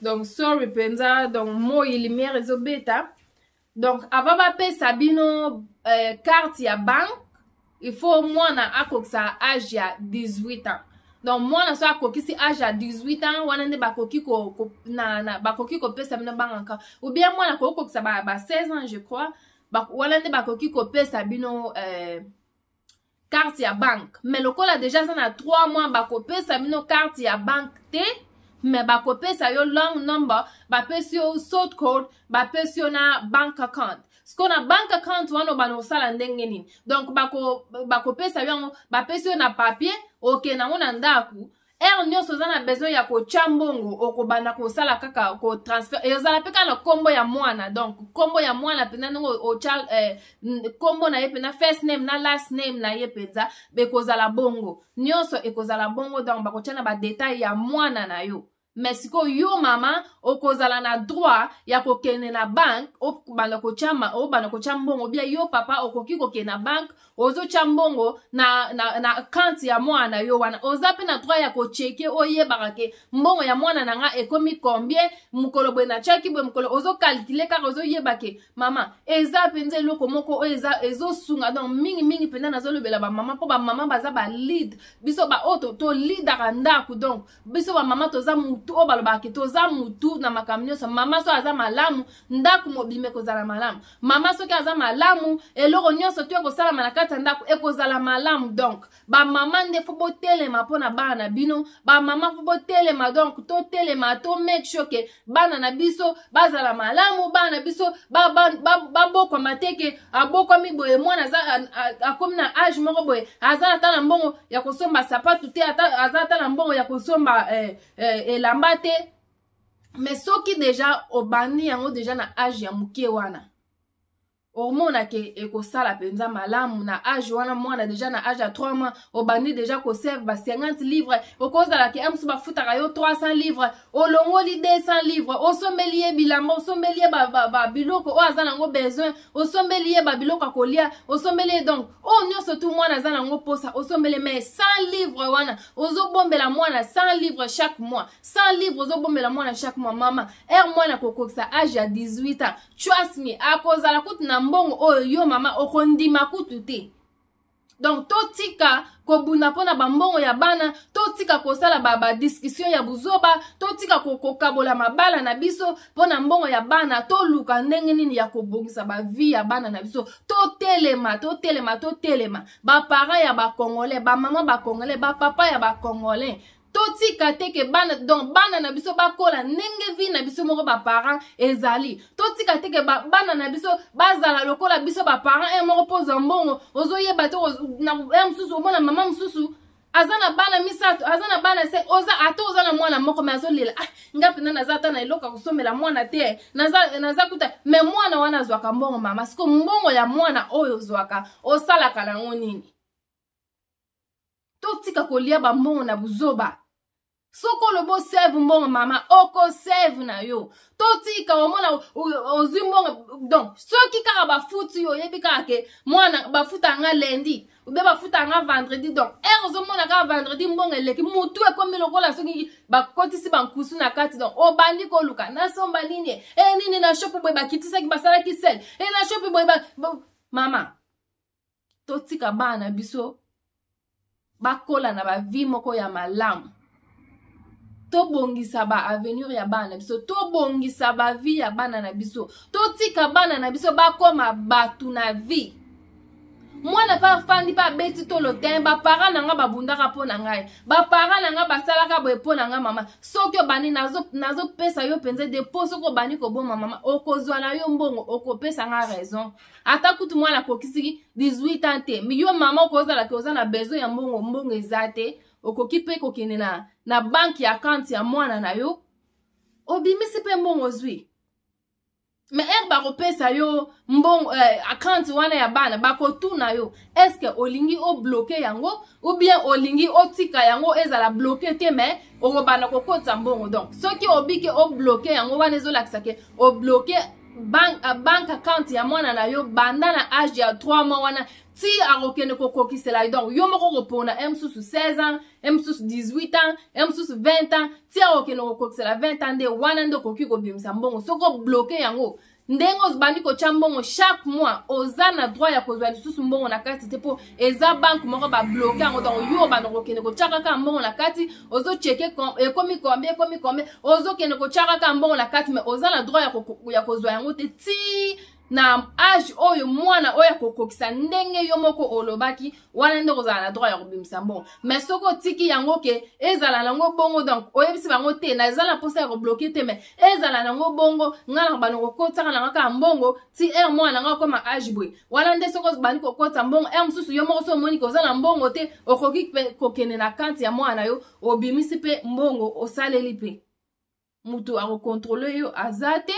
Donc sorry mpenza, donc moi lumière ezobeta. Donc avant bapesa bino carte ya banque, il faut mwana akokisa age ya 18 ans. Donc mwana so akokisi age ya 18 ans, wana nde bakoki ko, ko, na, na, bakoki kopesa bino bank account, ou bien mwana akoki kokisa ba 16 ans, je crois, wana nde bakoki kopesa bino carte ya banque. Mais lokola déjà aza na 3 mois, bakopesa bino carte ya banque te, mais bakopesa yo long number, bapesi yo sort code, bapesi yo na bank account. Siko na bank account wana, obanda kosala ndenge nini? Donc bakopesa yo yango, bapesi yo na papier, okende yango na ndako. Heure nyonso oza na besoin ya kotya mbongo, okobanda kosala kaka kotransfert. Ezala mpe kaka na nkombo ya mwana. Donc nkombo ya mwana mpenza, ndenge otya nkombo na ye mpenza, first name na last name na ye mpenza, ekozala bongo nyonso, ekozala bongo. Donc bakotya na badétails ya mwana na yo. Mais sikoyo yo mama okozala na droit ya kokende na banque, obanda kotya mbongo. Bia yo papa okoki kokende na banque, ozotya mbongo na compte ya mwana na yo wana. Oza mpe na droit ya kochecker, oyebaka ke mbongo ya mwana na nga ekomi combien, mokolo boye natiaki boye, mokolo ozocalculer kaka, ozoyeba ke mama eza mpenza eloko moko oyo eza ezosunga. Donc mingimingi mpenza nazolobela bamama, mpo bamama baza baleader. Biso baoyo toleadaka ndako. Donc biso bamama toza mutu oyo balobaka ke toza mutu na makambo nyonso. Mama so aza malamu, ndako mobima ekozala malamu. Mama soki aza malamu, eloko nyonso to ekosalama na kati ya ndako ekozala malamu. Donc bamama nde faut botelema mpo na bana na bino. Bamama faut botelema. Donc totelema, to make sure ke bana na biso bazala malamu, bana na biso babokwama te ke abokwami boye, mwana aza akomi na age moko boye, aza ata na mbongo ya kosomba sapatu te, aza ata na mbongo ya kosomba elamba te. Mais soki déjà obandi yango déjà na age ya moke wana, omona ke ekosala mpenza malamu. Na age wana, mwana déjà na age ya 3 mois, obandi déjà kosave ba 50 livre. Okozala ke mosusu bafutaka yo 300 livre, olongoli 200 livre, osombeli ye bilamba, osombeli ye babiloko oyo aza nango besoin, osombeli ye babiloko ya kolia, osombeli ye donc oyo nyonso tu mwana aza nango mposa, osombeli. Mais 100 livre wana ozobombela mwana, 100 livre chaque mois, 100 livre ozobombela mwana chaque mois, mama, heure mwana kokokisa age ya 18 ans, trust me, akozala kutu na mbongo oyo yo mama okondima kutu te. Donc totika kobunda mpona bambongo ya bana, totika kosala badiscussion ba ya buzoba, totika kokabola mabala na biso mpona mbongo ya bana. Toluka ndenge nini ya kobongisa bavie ya bana na biso. Totelema, totelema, totelema, baparent ya bacongolais, bamama bacongolais, bapapa ya bacongolais. Totika te ke bana, donc bana na biso bakola ndenge vie na biso moko baparent ezali. Totika te ke bana na biso bazala lokola biso baparent e moko mpo ozwa mbongo ozoyeba te. Na mosusu omona mama mosusu aza na bana misato, aza na bana se oza, ata oza na mwana moko me azolela: "Ah, nga mpenza naza ata na eloko ya kosomela mwana te, naza kuta." Me mwana wana azwaka mbongo. Mama, siko mbongo ya mwana oyo ozwaka, osalaka nango nini? Totika kolia bambongo na buzoba. Soki olobi osave mbongo, mama, okosave na yo. Totika omona ozwi mbongo. Donc soki kaka bafuti yo, oyebi kaka ke mwana bafuta nga lundi obe bafuta nga vendredi. Donc heure ozomona kaka vendredi mbongo eleki, mutu ekomi lokola soki bakotisi bankusu na kati. Donc obandi koluka nasomba nini, e nini na shop boye bakitisaki, basalaki sale, e na shop boye ba. Mama, totika bana na biso bakola na bavie moko ya malamu. Tobongisa baavenir ya bana na biso, tobongisa bavie ya bana na biso. Totika bana na biso bakóma bato na vie. Mwana mpe afandi mpe abeti tolo te: "Baparent na nga babundaka mpo na ngai, baparent na nga basalaka boye mpo na ngai." Mama, soki obandi, nazopesa yo mpenza depo. Soki obandi koboma, mama, okozwa na yo mbongo, okopesa nga raison. Ata kutu mwana akokisiki 18 ans te, yo mama okozalaki oza na besoin ya mbongo, mbongo eza te, okoki mpe kokende na banque ya compte ya mwana na yo, obimisi mpe mbongo, ozwi. Mais heure bakopesa yo mbongo, account wana ya bana, bakotuna yo: est-ce olingi obloquer yango ou bien olingi otika yango ezala bloqué te, mais okobanda kokotisa mbongo? Donc soki obiki obloquer yango, wana ezolakisa ke obloquer. bank account ya mwana na yo banda na age ya 3 mois wana ti akokende kokokisela yo. Donc yo moko kopona e mosusu 16 ans, e mosusu 18 ans, e mosusu 20 ans, ti akokende kokokisela 20 ans, nde wana nde okoki kobimisa mbongo. Soki obloquer yango, ndenge obandi kotya mbongo chaque mois, oza na droit ya kozwa lisusu mbongo na kati te, mpo eza banque moko babloquer yango. Donc yo obanda kokende kotya kaka mbongo na kati, ozochecker ekomi combien, ekomi combien, ozokende kotya kaka mbongo na kati, mais oza na droit ya kozwa yango te ti na age oyo mwana oyo akokokisa ndenge yo moko olobaki. Wana nde kozala na droit ya kobimisa mbongo. Mais soki otiki yango ke ezala nango bongo, donc oyebisi bango te, naza na mposa ya kobloquer te, mais ezala nango bongo, ngai na banda kokotisaka nanga kaka mbongo ti heure mwana nanga okoma age boye. Wana nde soki obandi kokotisa mbongo, heure mosusu yo moko so omoni koza na mbongo te, okoki mpe kokende na compte ya mwana na yo, obimisi mpe mbongo, osaleli mpe. Moto akocontrôler yo aza te.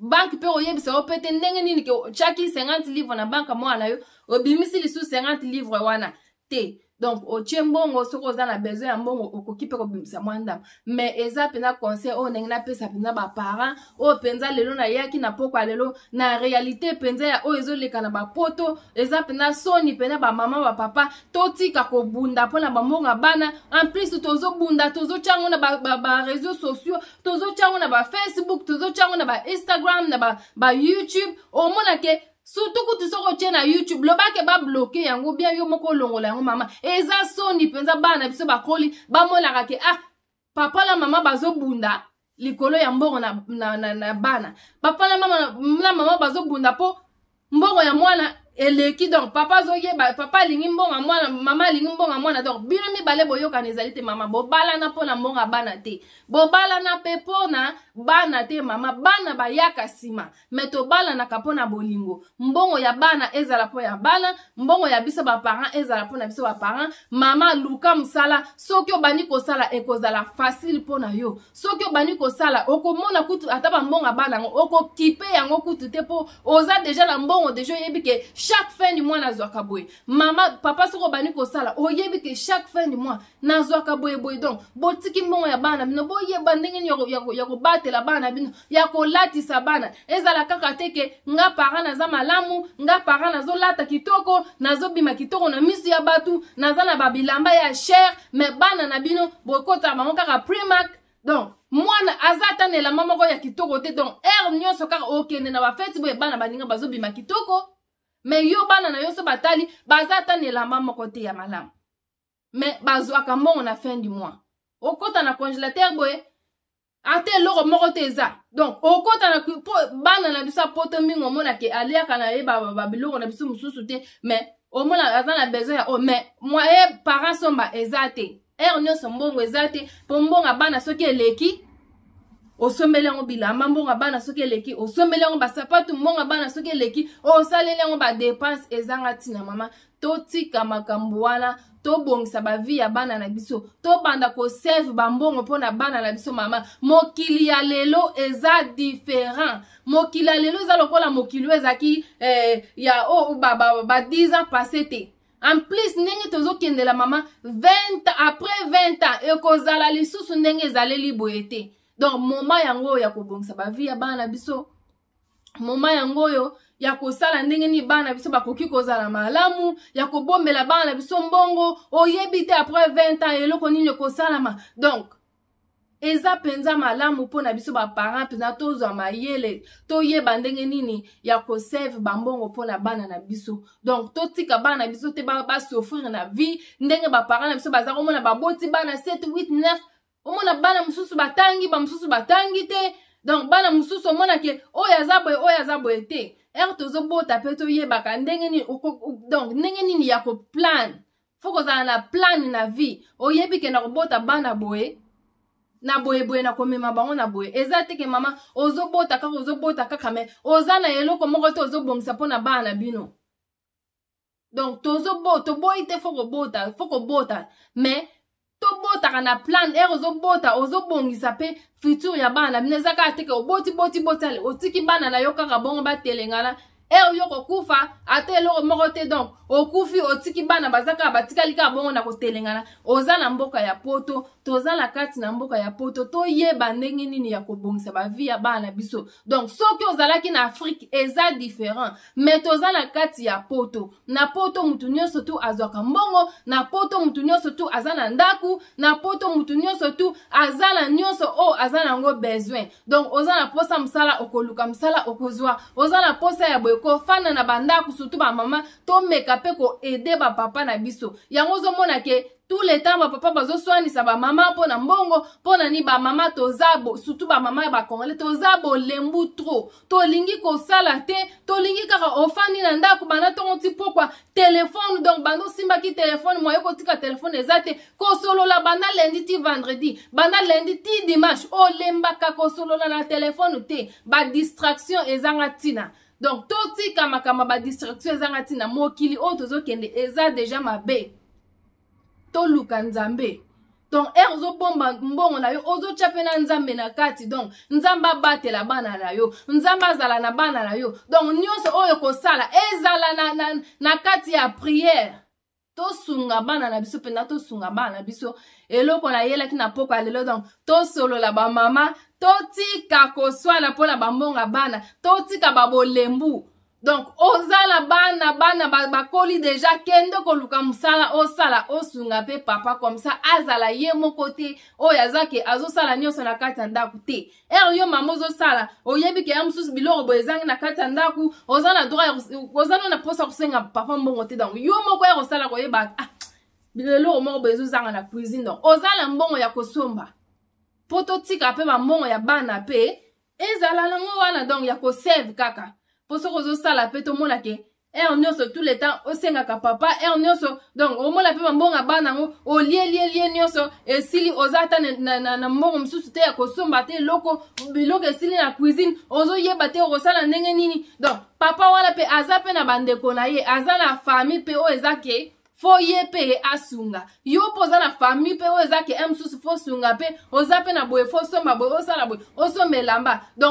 Banque mpe oyebisa yo mpe te ndenge nini ke otiaki 50 livre na banque mwana na yo, obimisi lisusu 50 livre wana te. Donc otie mbongo, soki oza na besoin ya mbongo, okoki mpe kobimisa mwa ndambo. Mais eza mpenza conseil oyo ndenge napesa mpenza baparent oyo mpenza lelo nayaki na pokwa lelo na réalité mpenza ya oyo ezoleka na bapoto. Eza mpenza soni mpenza, bamama, bapapa, totika kobunda mpona bambongo ya bana. En plus tozobunda, tozotya yango na baréseaux sociaux, tozotya yango na baFacebook, tozotya yango na baInstagram, na baYouTube. Omona ke surtout kutu soki otie na YouTube, lobake babloquer yango bien, yo moko olongola yango. Mama, eza soni mpenza. Bana na biso bakoli, bamonaka ke ah, papa na mama bazobunda likolo ya mbongo na bana. Papa na mama bazobunda mpo mbongo ya mwana eleki. Donc papa azoyeba, papa alingi mbongo ya mwana, mama alingi mbongo ya mwana. Donc bino mibale boyokana ezali te. Mama, bobalana mpona mbongo ya bana te, bobalana mpe mpona bana te. Mama, bana bayaka nsima, mais tobalanaka mpona bolingo. Mbongo ya bana ezala mpo ya bana, mbongo ya biso baparent ezala mpona biso baparent. Mama, luka mosala. Soki obandi kosala, ekozala facile mpona yo. Soki obandi kosala, okomona kutu ata bambongo ya bana yango okokipe yango kutu te, mpo oza déjà na mbongo déjà, oyebi ke chaque fin du mois nazwaka boye. Mama, papa, soki obandi kosala, oyebi ke chaque fin du mois nazwaka boye boye. Donc botiki mbongo ya bana bino, boyeba ndenge nini ya kobatela bana bino, ya kolatisa bana. Ezala kaka te ke nga parent naza malamu, nga parent nazolata kitoko, nazobima kitoko na miso ya bato, naza na babilamba ya cher, mais bana na bino bokotaka bango kaka Primark. Donc mwana aza ata na elamba moko ya kitoko te. Donc heure nyonso kaka okende na bafeti boye, bana baninga bazobima kitoko, mais yo bana na yo so batali, baza ata na elamba moko te ya malamu, mais bazwaka mbongo na fin du mois. Okota na congélateur boye, ata eloko moko te eza. Donc okota na po bana na biso ya poto mingi, omonake aliaka na ye babiloko na biso mosusu te, mais omona aza na besoin ya oyo, mais moyen parent somba eza te. Heure nyonso mbongo eza te, mpo mbongo ya bana soki eleki, osombeli yango bilamba. Mbongo ya bana soki eleki, osombeli yango basapatu. Mbongo ya bana soki eleki, osaleli yango badépenses ezanga ntina. Mama, totika makambo wana, tobongisa bavie ya bana na biso, tobanda kosave bambongo mpo na bana na biso. Mama, mokili ya lelo eza différent. Mokili ya lelo eza lokola mokili oyo ezalaki ya oh, ba 10 ans passé te. En plus ndenge tozokendela, mama, 20 après 20 ans ekozala lisusu ndenge ezaleli boye te. Donc moment yango oyo ya kobongisa bavie ya bana na biso, moment yango oyo ya kosala ndenge nini bana na biso bakoki kozala malamu, ya kobombela bana na biso mbongo. Oyebi te après 20 ans eloko nini ekosalama. Donc eza mpenza malamu mpona biso baparent mpenza tozwa mayele, toyeba ndenge nini ya kosave bambongo mpona bana na biso. Donc totika bana na biso te basouffrir na vie ndenge baparent na biso baza komona. Baboti bana 7, 8, 9, omona bana mosusu batangi, bamosusu batangi te. Donc bana mosusu omonake oyo aza boye, oyo aza boye te. Heure tozobota mpe toyebaka ndenge nini, donc ndenge nini ya koplan. Faut kozala na plan na vie. Oyebi ke na kobota bana boye na boyeboye, na komema bango na boye. Eza te ke mama ozobota kaka, ozobota kaka, mais oza na eloko moko te ozobongisa mpo na bana na bino. Donc toboyi te, faut kobota, faut kobota, mais tobotaka na plan. Heure ozobota, ozobongisa mpe futur ya bana na bino. Eza kaka te ke oboti boti boti, ale otiki bana na yo kaka bongo batelengana. Heure yo kokufa, ata eloko moko te. Donc okufi, otiki bana, baza kaka, batikali kaka bongo na kotelengana. Oza na mboka ya Poto, toza na kati na mboka ya Poto, toyeba ndenge nini ya kobongisa bavie ya bana na biso. Donc soki ozalaki na Afrique, eza différent, mais toza na kati ya Poto. Na Poto, mutu nyonso tu azwaka mbongo. Na Poto, mutu nyonso tu aza na ndaku. Na Poto, mutu nyonso tu aza na nyonso oyo aza nango besoin. Donc oza na posa mosala, okoluka mosala, okozwa. Oza na posa ya boye, kofanda na bandako, surtout bamama, tomeka mpe koaider bapapa na biso. Yango ozomona ke tout le temps bapapa bazoswanisa bamama mpo na mbongo. Mpo na nini? Bamama toza surtout bamama ya bacongolais, toza bolembu trop. Tolingi kosala te, tolingi kaka ofandi na ndako banda ntongo ti pokwa, telefone. Donc banda osimbaki telefone, moye kotika telefone eza te. Kosolola banda lundi ti vendredi, banda lundi ti dimanche, olembaka kosolola na telefone te. Badistraction ezanga ntina. Donc totika makambo ya badistraction ezanga ntina. Mokili oyo tozokende eza déjà mabe. Toluka Nzambe. Donc heure ozobomba mbongo na yo, ozotya mpe na Nzambe na kati. Donc Nzambe abatela bana na yo, Nzambe azala na bana na yo. Donc nyonso oyo kosala ezala na kati ya prière. Tosunga bana na biso mpenza, tosunga bana na biso. Eloko nayelaki na poko ya lelo, donc tosolola, bamama, totika koswana mpona bambongo bana, totika babolembu. Donc oza na bana, bana bakoli déjà, kende koluka mosala, osala, osunga mpe papa, comme ça azala ye moko te oyo aza ke azosala nyonso na kati ya ndako te. Heure yo mama ozosala, oyebi ke ya mosusu biloko boye ezangi na kati ya ndako, oza na droit, oza no na mposa kosenga papa mbongo te. Donc yo moko ya kosala, koyeba, ah, eloko moko boye ezozanga na cuisine, donc oza na mbongo ya kosomba, mpo totika mpe bambongo ya bana mpe ezala nango wana, donc ya kosave kaka. Mpo soki ozosala mpe, tomona ke heure nyonso, tout le temps osengaka papa, heure nyonso. Donc omona mpe bambongo ya bana yango, olielielie nyonso esili, oza ata na mbongo mosusu te ya kosomba te eloko, biloko esili na cuisine, ozoyeba te okosala ndenge nini. Donc papa wana mpe aza mpe na bandeko na ye, aza na famille mpe oyo eza ke faut ye mpe asunga yo, mpo oza na famille mpe oyo eza ke mosusu faut sunga mpe, oza mpe na boye, faut somba boye, osala boye, osomba elamba. Donc